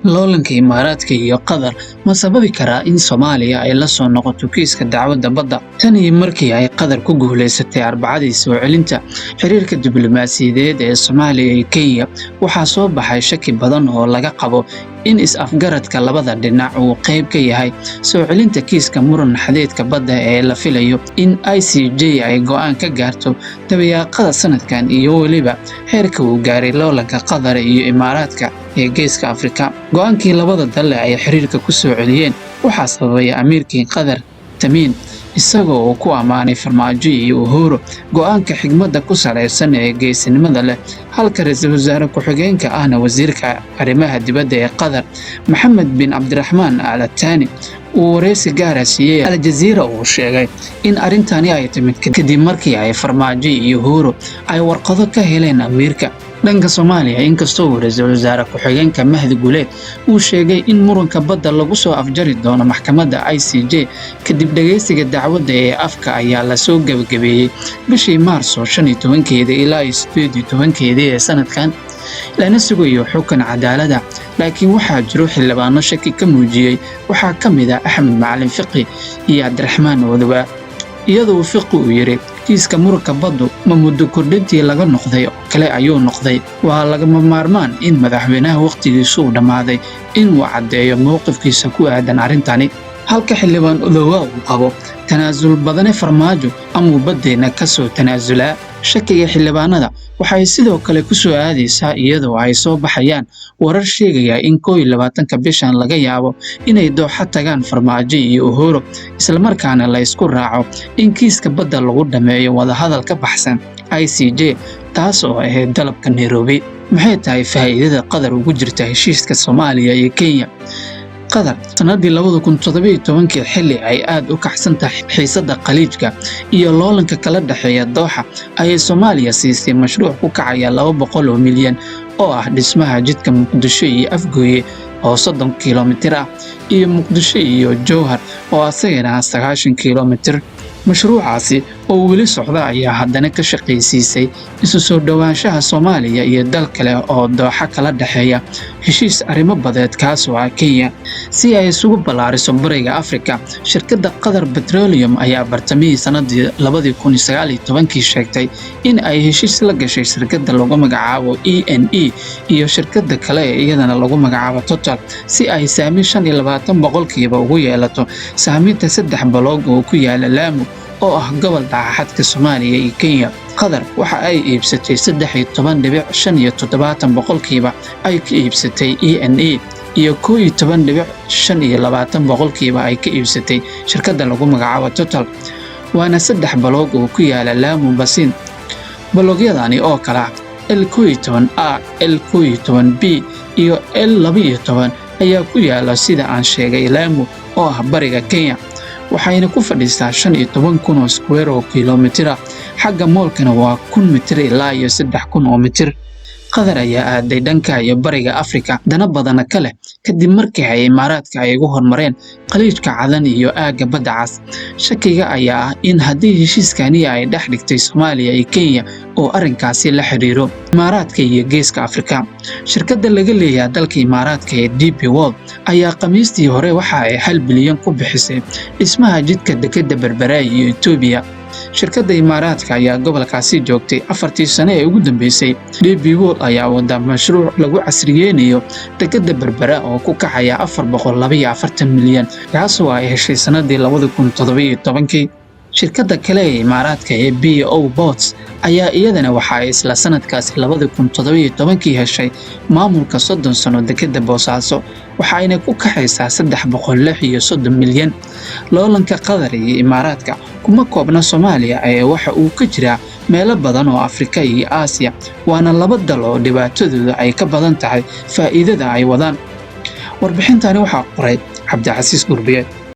Loolanka Imaaraadka iyo Qatar ma sababi karaa in Soomaaliya ay la soo noqoto kiiska dacwadda badda? Tan iyo markii ay Qatar ku guuleysatay Arbacadii soo celinta xiriirka diblomaasiyadeed ee Soomaaliya iyo Kenya, waxaa soo baxay shaki badan oo laga qabo in is-afgaradka labada dhinac uu qayb ka yahay soo celinta kiiska muran xadeedka badda ee la filayo in ICJ ay go'aan ka gaarto dabayaaqada sanadkan, iyo weliba heerka uu gaaray loolanka Qatar iyo Imaaraadka ee Geeska Afrika. Go'aankii labada dal ay xiriirka ku soo celiyeen waxaa sababay amiirkii Qatar Tamiim, isagoo uu ku ammaanay Farmaajo iyo Uhuru go'aanka xigmadda ku salaysan ee geesinimada leh, halka ra-iisul wasaare ku-xigeenka ahna wasiirka arrimaha dibadda ee Qatar, Maxamed bin Cabdiraxmaan Al Thani, uu wareysi gaara siiyey Al-Jazeera uu sheegay in arrintani ay timid kadib markii ay Farmaajo iyo Uhuru ay warqado ka heleen amiirka. Dhanka Soomaaliya, inkastoo uu ra-iisul wasaare ku-xigeenka Mahdi Guuleed uu sheegay in muranka badda lagu soo afjari doono maxkamadda ICJ kadib dhageysiga dacwadda ee afka ayaa lasoo gebagabeeyey bishii Maarso 15-keeda ilaa 18-keedii ee sanadkan, lana sugayo xukun cadaalada, laakiin waxaa jiro xildhibaano shaki ka muujiyey. Waxaa ka mid ah Axmed Macalin Fiqi iyo Cabdiraxmaan Odowaa, iyadoo Fiqi uu yidhi: "Kiiska muranka baddu ma muddo kordhintii laga noqday oo kale ayuu noqday? Waa lagama maarmaan in madaxweynaha wakhtigiisu uu dhammaaday inuu caddeeyo mowqifkiisa ku aadan arrintani," halka xildhibaan Odowaa uu qabo: "Tanaasul badane Farmaajo amuu baddeenna ka soo tanaasulaa?" Shakiga xildhibaanada waxay sidoo kale ku soo aadaysaa iyadoo ay soo baxayaan warar sheegaya in 21-ka bishan laga yaabo inay Dooxa tagaan Farmaajo iyo Uhuru, islamarkaana la isku raaco in kiiska badda lagu dhammeeyo wadahadal ka baxsan ICJ, taas oo ahayd dalabka Nairobi. Maxay tahay faa'iidada Qatar ugu jirta heshiiska Soomaaliya iyo Kenya? Qatar sanadii 2017-kii, xilli ay aad u kacsan tahay xiisadda Khaliijka iyo loolanka kala dhexeeya Dooxa, ayay Soomaaliya siisay mashruuc ku kacaya 200 oo milyan oo ah dhismaha jidka Muqdisho iyo Afgooye oo 30 kilomitir ah iyo Muqdisho iyo Jowhar oo asagana ah 90 kilomitir. Mashruucaasi oo weli socda ayaa haddana ka shaqaysiisay isu soo dhowaanshaha Soomaaliya iyo dal kale oo Dooxa kala dhexeeya heshiis arrimo badeed, kaas oo ah Kenya, si ay isugu ballaariso Bariga Afrika. Shirkadda Qatar Petroleum ayaa bartamihii sanadii 2019-kii sheegtay in ay heshiis la gashay shirkadda lagu magacaabo ENI iyo shirkadda kale ee iyadana lagu magacaabo Total si ay saami 25% ugu yeelato saaminta saddex baloog oo ku yaala Laamu oo ah gobol dhaca xadka Soomaaliya iyo Kenya. Qatar waxa ay iibsatay 13.75% ay ka iibsatay ENI iyo 11.25% ay ka iibsatay shirkadda lagu magacaabo Total, waana saddex baloog oo ku yaala Laamu Basin. Baloogyadani oo kala ah L11 A, L11 B iyo L12 ayaa ku yaala, sida aan sheegay, Laamu oo ah bariga Kenya, waxayna ku fadhiistaa 15,000 oo square oo kilomitir ah. Xagga moolkana waa 1000 mitir ilaa iyo 3000 oo mitir. Qatar ayaa aaday dhanka iyo Bariga Afrika dana badana ka leh kadib markii ay Imaaraadka ay ugu hormareen Khaliijka Cadan iyo aagga Badda Cas. Shakiga ayaa ah in haddii heshiiskani ay dhex dhigtay Soomaaliya iyo Kenya oo arrinkaasi la xiriiro Imaaraadka iyo Geeska Afrika. Shirkadda laga leeyahay dalka Imaaraadka ee DP World ayaa Khamiistii hore waxa ay 1 bilyan ku bixisay dhismaha jidka dekedda Berbera iyo Itoobiya. Shirkadda Imaaraadka ayaa gobolkaasi joogtay 4-tii sane ee ugu dambeysay. DP World ayaa wada mashruuc lagu casriyeynayo dekedda Berbera oo ku kacaya 442 milyan, kaasoo ay heshay sanadii 2017-kii. Shirkadda kale ee Imaaraadka ee BO Ports ayaa iyadana waxa ay isla sanadkaasi 2017-kii heshay maamulka 30 sano dekedda Boosaaso, waxayna ku kacaysaa 336 milyan. Loolanka Qatar iyo Imaaraadka kuma koobna Soomaaliya ee waxa uu ka jiraa meelo badan oo Afrika iyo Aasiya, waana laba dal oo dhibaatadooda ay ka badan tahay faa'iidada ay wadaan. Warbixintani waxaa qoray Cabdicasiis Gurbiye.